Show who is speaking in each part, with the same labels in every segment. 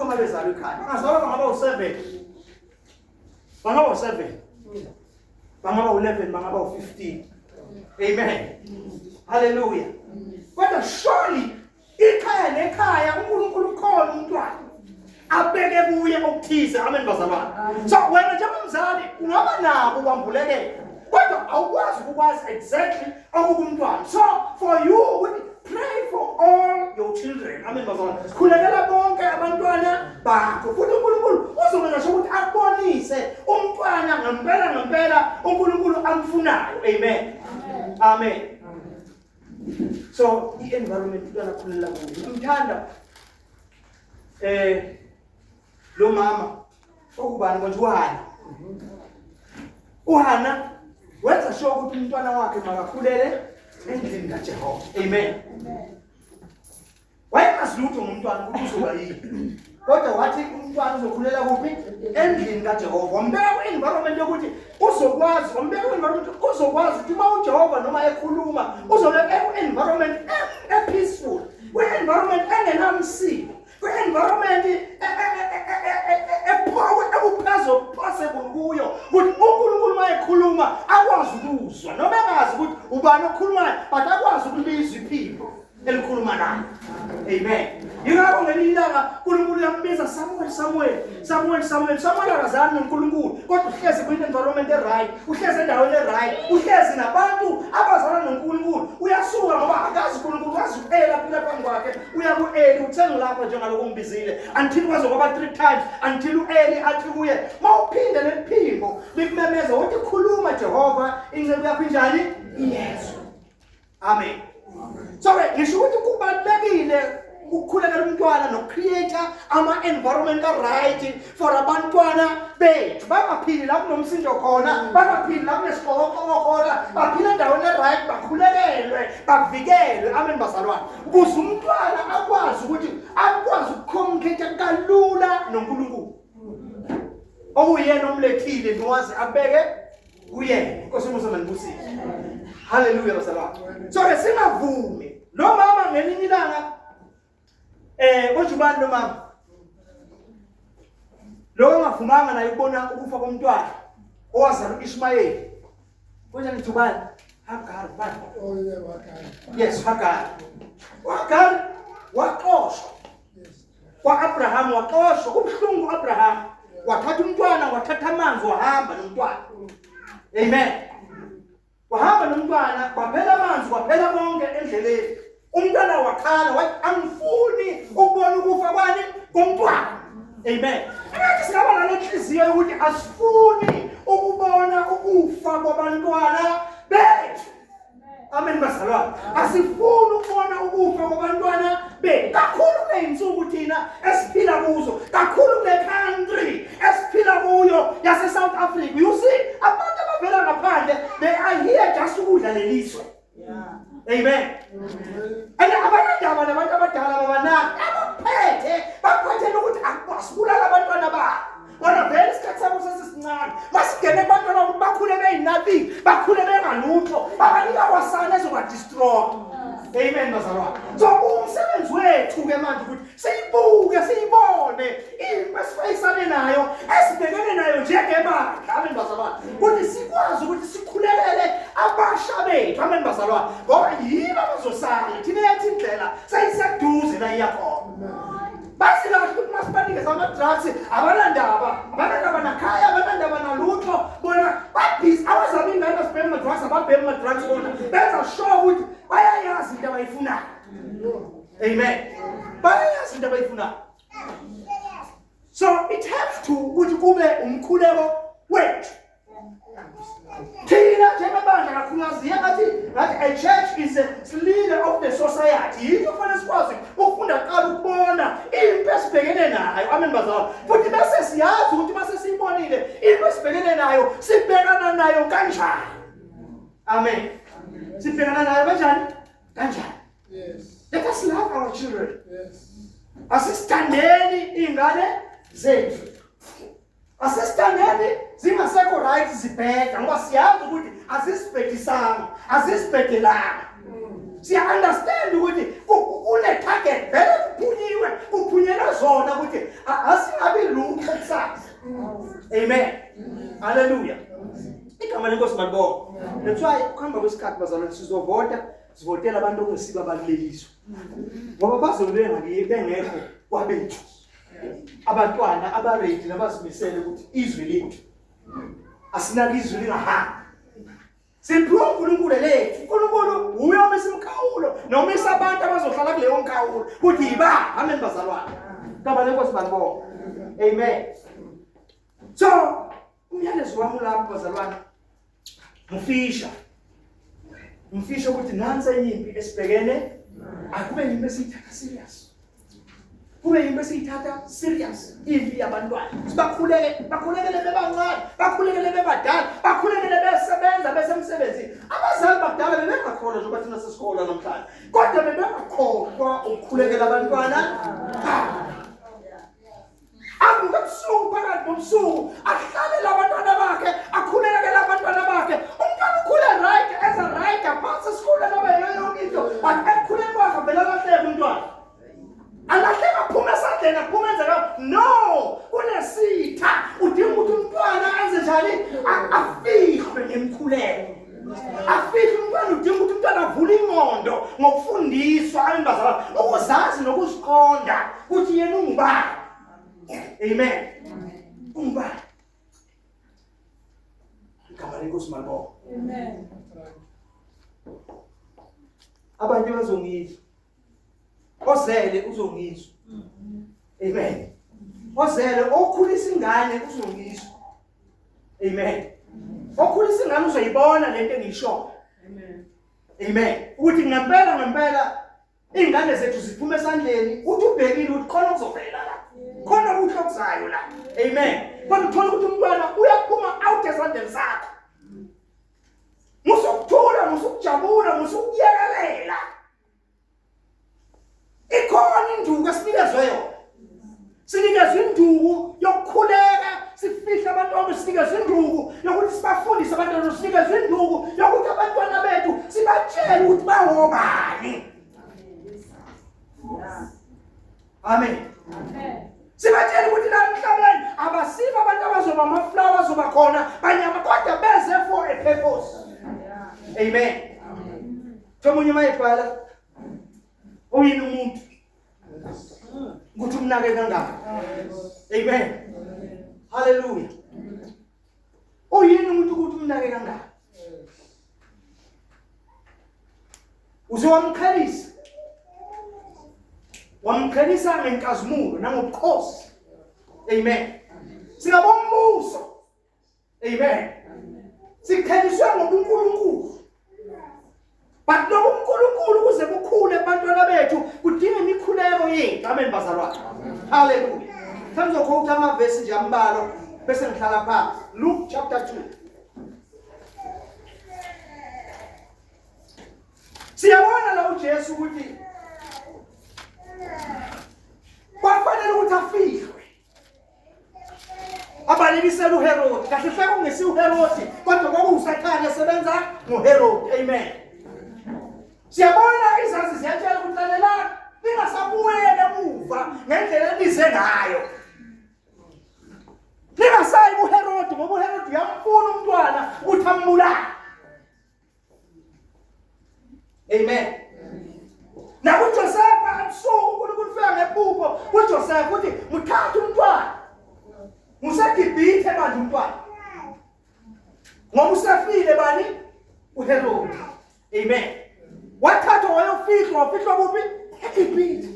Speaker 1: uma bezalwa ekhaya. Bangazalwa bangaba u7. Bangaba u7. Bangaba u11, bangaba u15. Amen. Hallelujah. Kodwa surely ikhaya nekhaya uNkulunkulu ukhona umntwana abeke kuye okuthize. Amen bazalwane. So wena njengomzali ungaba nako ukwambulekela kodwa awukwazi ukukwazi exactly okukumntwana. So for you ukuthi pray for all your children. Amen bazalwane. Khulekela bonke abantwana bakho futhi uNkulunkulu uzokwenza sure ukuthi akubonise umntwana ngempela ngempela uNkulunkulu amfunayo. Amen. Amen. So i-environment umntwana akhulela kuyo. Ngimthanda lo mama okubani konje uHana. uHana wenza sure ukuthi umntwana wakhe makakhulele endlini kaJehova. Amen. Wayengazi lutho ngomntwana ukuthi uzoba yini. Kodwa wathi umntwana uzokhulela kuphi? Endlini kaJehova. Wambeka ku-environment yokuthi uzokwazi, wambeka ku-environment uzokwazi ukuthi uma uJehova noma ekhuluma uzobe eku-environment e-peaceful, kwi-environment engenamsindo, kwi-environment ekuphezu possible kuyo ukuthi uNkulunkulu uma ekhuluma akwazi ukuzwa noma engazi ukuthi ubani okhulumayo but akwazi ukulizwa iphimbo elikhuluma naye. Amen. Yingakho ngelinye ilanga uNkulunkulu uyambiza Samuel, Samuel, Samuel, Samuel. Samuel akazani noNkulunkulu kodwa uhlezi kwi-environment e-right, uhlezi endaweni e-right, uhlezi nabantu abazana noNkulunkulu. Uyasuka ngoba akazi uNkulunkulu, wazi u-Eli aphila phambi kwakhe. Uya ku-Eli, uthe ngilapha njengalokhu ungibizile. Until kwaze kwaba 3 times, until u-Eli athi kuye, mawuphinde leli phimbo likumemeza, wothi khuluma Jehova, inceku yakho injani? Iyezwa. Amen. So ke ngisho ukuthi kubalulekile ukukhulekela umntwana nokucreate ama-environment a-right for abantwana bethu bangaphili la kunomsindo khona bangaphili la kunesixokoxoko khona baphile endaweni e-right bakhulekelwe bavikelwe. Amen bazalwane. Ukuze umntwana akwazi ukuthi akwazi ukucommunicate kalula noNkulunkulu okuyena omlethile nowazi abeke kuyena. Inkosi umusa manibusise. Haleluya bazalwane. So ke singavumi lo mama ngelinye ilanga konje ubani lo mama lo ongavumanga naye ukubona ukufa komntwana owazala uIshmayeli. Konje nithi ubani? Hagar bani?
Speaker 2: Oh yeah, Hagar.
Speaker 1: Yes, Hagar. Hagar waxoshwa. Kwa-Abraham waxoshwa kubuhlungu uAbraham. Wathatha umntwana, wathatha amanzi wahamba nomntwana. Amen. Wahamba nomntwana, kwaphela amanzi, kwaphela konke endleleni. Umntwana wakhala wathi angifuni ukubona ukufa kwani komntwana. Amen. Engathi singaba nale nhliziyo yokuthi asifuni ukubona ukufa kwabantwana bethu. Amen bazalwane. Asifuni ukubona ukufa kwabantwana bethu. Kakhulu kuleyinsuku thina esiphila kuzo, kakhulu kule country esiphila kuyo yase South Africa. You see, abantu abavela ngaphandle they are here just ukudla lelizwe. Amen. And abanandaba nabantu abadala babanaki abaphethe baphathele ukuthi asibulala abantwana babo. Kodwa vele isikhathi sabo sesisincane. Masingene kubantwana ukuthi bakhule beyinabili, bakhule bengalutho, babanika kwasana ezobadestroy. Amen bazalwane. So umsebenzi wethu ke manje ukuthi siyibuke siyibone impi esifayisane nayo esibhekene nayo njengebandla. Amen bazalwane. Ukuthi sikwazi ukuthi sikhulelele abasha bethu. Amen bazalwane. Ngoba yibo abazosala. Thina yathi indlela seyiseduze la iyakhona. Bazi kahle ukuthi masibanikeza ama-drugs abanandaba, abanandaba nakhaya, abanandaba nalutho. Bona babhizi abazama ingane bazibhema ama-drugs, ababhema ama-drugs bona benza sure ukuthi bayayazi into abayifunayo. Amen. Bayayazi into abayifunayo. So it has to ukuthi kube umkhuleko wethu. Thina njengebandla kakhulukazi ngathi ngathi a church is a leader of the society. Yinto kufanele sikwazi ukufunda kuqala ukubona impi esibhekene nayo. Amen bazalwane. Futhi bese siyazi ukuthi mase siyibonile impi esibhekene nayo sibhekana nayo kanjani. Amen. Sibhekana nayo kanjani? Kanjani?
Speaker 2: Yes.
Speaker 1: Let us love our children.
Speaker 2: Yes.
Speaker 1: Asisithandeni iy'ngane zethu. Asisithandeni zingasekho right zibheda ngoba siyazi ukuthi azisibhedisanga, azisibhedelanga. Siya understand ukuthi kune target vele kuphunyiwe, kuphunyelwa zona ukuthi Haleluya. Igama lenkosi malibonga. That's why ukuhamba kwesikhathi bazalwane sizovota sivotela abantu okungesibo abalulekiswa. Ngoba bazobe bengakiye bengekho kwabethu. Abantwana abaready nabazimisele ukuthi izwi lethu asinalo izwi lingahambi. Siphiwa uNkulunkulu lethu. uNkulunkulu uye omisa umkhawulo noma isabantu abazohlala kuleyo mkhawulo ukuthi yiba. Amen bazalwane. Igama lenkosi malibonga. Amen. So umyalezo wami ulapho bazalwane. Ngifisha. Ngifisha ukuthi nansi enye impi esibhekene akube yimpi esiyithatha serious. Kube yimpi esiyithatha serious impi yabantwana. Sibakhuleke, bakhulekele bebancane, bakhulekele bebadala, bakhulekele besebenza besemsebenzini. Abazali bakudala bebengakholwa njengoba thina sesikholwa namhlanje. Kodwa bebengakhohlwa ukukhulekela abantwana. Avuke ebusuku phakathi nobusuku ahlalele abantwana bakhe akhulekele abantwana bakhe umntwana ukhule right as a right aphansi esikolweni abe yiyo yonke into but ekukhuleni kwakhe vele alahleke umntwana alahleka aphuma esandleni aphuma enzeka no kunesitha udinga ukuthi umntwana enze njani afihlwe ngemkhuleko afihle umntwana udinga ukuthi umntwana avule ingqondo ngokufundiswa amen bazalwane ukuzazi nokuziqonda ukuthi yena ungubani amen ungubani igama lenkosi malibonga
Speaker 2: amen
Speaker 1: abantu bazongizwa ozele uzongizwa amen ozele okhulisa ingane uzongizwa Amen. Okhulisa ingane uzoyibona lento engiyishoyo.
Speaker 2: Amen.
Speaker 1: Amen. Ukuthi ngempela ngempela ingane zethu ziphuma esandleni uthi ubhekile ukuthi khona okuzovela la. Khona okuhle okuzayo la. Amen. Kodwa uthola ukuthi umntwana uyaphuma out esandleni sakho. Musukuthula, musukujabula, musukuyekelela. Ikhona induku esinikezwe yona. Sinikezwe induku yokukhuleka, sifihle abantwana, sinikezwe induku yokuthi sibafundise abantwana, sinikezwe induku yokuthi abantwana bethu sibatshele ukuthi bawobani. Amen.
Speaker 2: Amen.
Speaker 1: Sibatshela ukuthi la emhlabeni abasibo abantu abazoba ama-flower azoba khona banyama kodwa beze for a purpose. Amen. Thomunye uma ebhala uyini umuntu ukuthi umnake kangaka. Amen. Hallelujah. Uyini umuntu ukuthi umnake kangaka? Uze wamqhelisa. Wamqhelisa ngenkazimulo nangobukhosi. Amen. Singabombuso. Amen. Siqheliswe ngobuNkulunkulu. But lokhu uNkulunkulu ukuze kukhule ebantwana bethu kudinga imikhuleko yethu. Amen bazalwane. Hallelujah. Sengizokhotha amavesi nje ambalwa bese ngihlala phansi. Luke chapter 2. Siyabona la uJesu ukuthi kwafanele ukuthi afihlwe. Abalekisela uHerodi. Kahle hle kungesi uHerodi kodwa kwakuwuSathane esebenza ngoHerodi. Amen. Siyabona izazi ziyatshela ukuthi lalelani ningasabuyele emuva ngendlela enize ngayo. Ningasayi kuHerodi ngoba uHerodi uyamfuna umntwana ukuthi ambulale. Amen. NakuJosefa ebusuku uNkulunkulu ufika ngephupho kuJosefa uthi muthathe umntwana. MuseGibhithe manje umntwana. Ngoba usefile bani? uHerodi. Amen. Wathathwa wayofihlwa, wafihlwa kuphi? EGibhithe.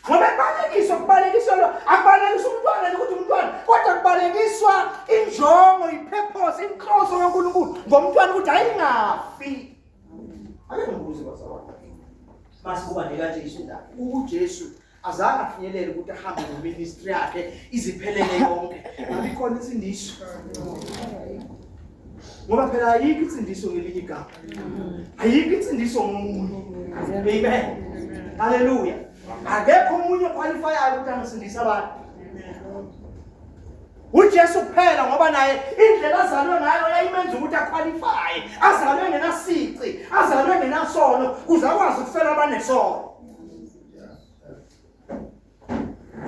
Speaker 1: Ngoba kubalekiswa kubalekiswa akubalekiswa umntwana ukuthi umntwana kodwa kubalekiswa injongo ipurpose inhloso kaNkulunkulu ngomntwana ukuthi ayingafi. Ake ngibuze bazalwane. Masibuka nje kanje isindaba. UJesu azange afinyelele ukuthi ahambe noministry yakhe iziphelele yonke ngabe ikhona insindiso ngoba phela ayikho insindiso ngelinye igama ayikho insindiso ngomunye amen haleluya akekho omunye oqualifyayo ukuthi angisindise abantu uJesu kuphela ngoba naye indlela azalwe ngayo yayimenza ukuthi aqualify azalwe ngenasici azalwe ngenasono kuze akwazi ukufela abanesono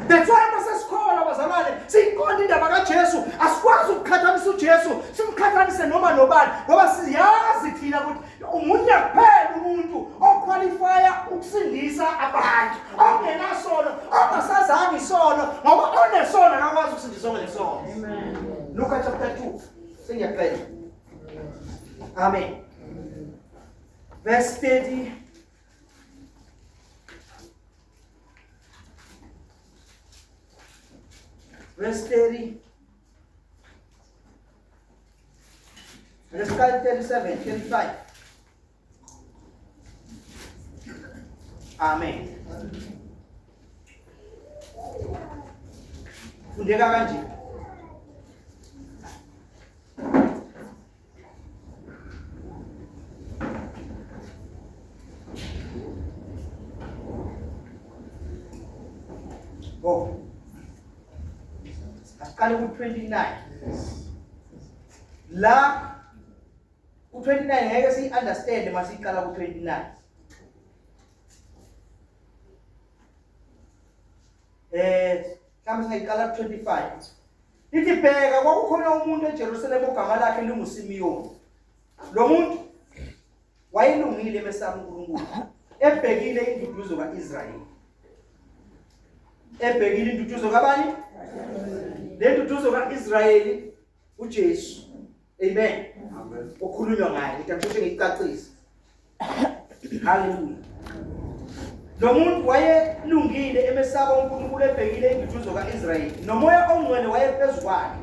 Speaker 1: That's why masesikholwa bazalwane Siyiqonda indaba kaJesu, asikwazi ukuqhathanisa uJesu simqhathanise noma nobani, ngoba siyazi thina ukuthi umunye kuphela umuntu oqualifya ukusindisa abantu, ongenasono, ongasazange isono, ngoba onesono akakwazi ukusindisa ongenesono.
Speaker 2: Amen.
Speaker 1: Luka chapter 2, sengiyaqeda. Amen. Verse 30. Verse 30. Let's start 37, 35. Amen. Fundeka kanje. Oh. Asiqale ku-29. La ku-29 ngeke siyi-understand masiyiqala ku-29. Mhlawumbe singayiqala ku-25. Ithi bheka kwakukhona umuntu eJerusalema ogama lakhe linguSimiyoni. Lo muntu wayelungile emesaba uNkulunkulu, ebhekile induduzo kaIsrayeli. Ebhekile induduzo kabani? Le nduduzo kaIsrayeli uJesu. Amen.
Speaker 3: Amen.
Speaker 1: Okhulunywa ngaye, ngithi angisheshe ngicacise. Hallelujah. Lo muntu wayelungile emesaba uNkulunkulu, ebhekile induduzo kaIsrayeli, nomoya ongcwele wayephezu kwakhe.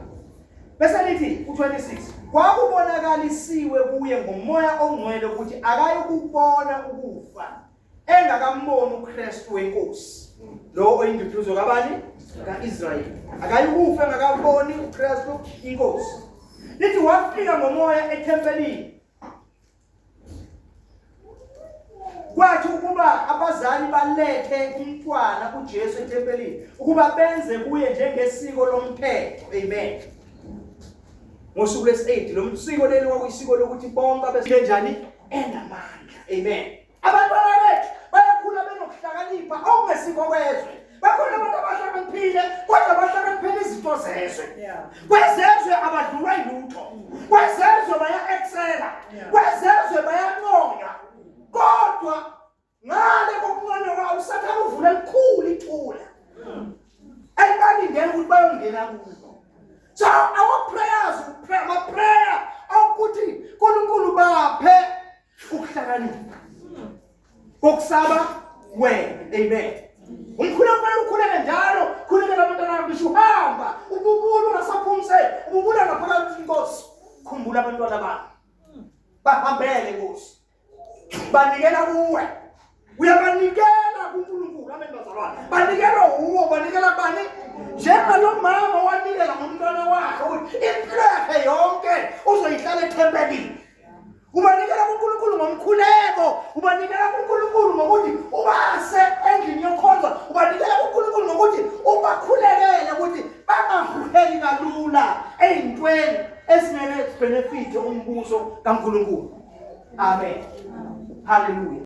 Speaker 1: Bese lithi u26, kwakubonakalisiwe kuye ngomoya ongcwele ukuthi akayukubona ukufa engakamboni uKristu wenkosi. Lo oyinduduzo kabani? KaIsrayeli. Akayukufa engakaboni uKristu inkosi. Lithi wafika ngomoya ethempelini. Kwathi ukuba abazali balethe umntwana uJesu ethempelini ukuba benze kuye njengesiko lomthetho. Amen. Ngosuku lwesi-8 lo siko leli kwakuyisiko lokuthi bonke abesile njani enamandla. Amen. Abantwana bethu bayakhula benokuhlakanipha okungesikho kwezwe. Bakhona abantu abahlakaniphile kodwa bahlakaniphele izinto zezwe. Kwezezwe abadlulwa yilutho. Kwezezwe baya-excela. Kwezezwe bayanconya. Kodwa ngale kokunconya kwawo uSathane uvula elikhulu ithula. Elibalindele ukuthi bayongena kulo. So our prayers, ama-prayer okuthi uNkulunkulu baphe ukuhlakanipha kokusaba wena. Amen. Umkhuleko kufanele ukhuleke njalo, khulekela abantwana bakho ngisho uhamba, ububula ungasaphumiseli, ububula ngaphakathi inkosi. Khumbula abantwana bakho. Bahambele Nkosi. Banikela kuwe. Uyabanikela kuNkulunkulu. Amen bazalwane. Banikela uwo, banikela bani? Njengalo mama wanikela ngomntwana wakhe ukuthi impilo yakhe yonke uzoyihlala ethempelini. Ubanikela kuNkulunkulu ngomkhuleko, ubanikela kuNkulunkulu ngokuthi ubase endlini yokukhonza, ubanikela kuNkulunkulu ngokuthi ubakhulekele ukuthi bangahuheki kalula ey'ntweni ezingeke benefithe umbuso kaNkulunkulu. Amen. Hallelujah.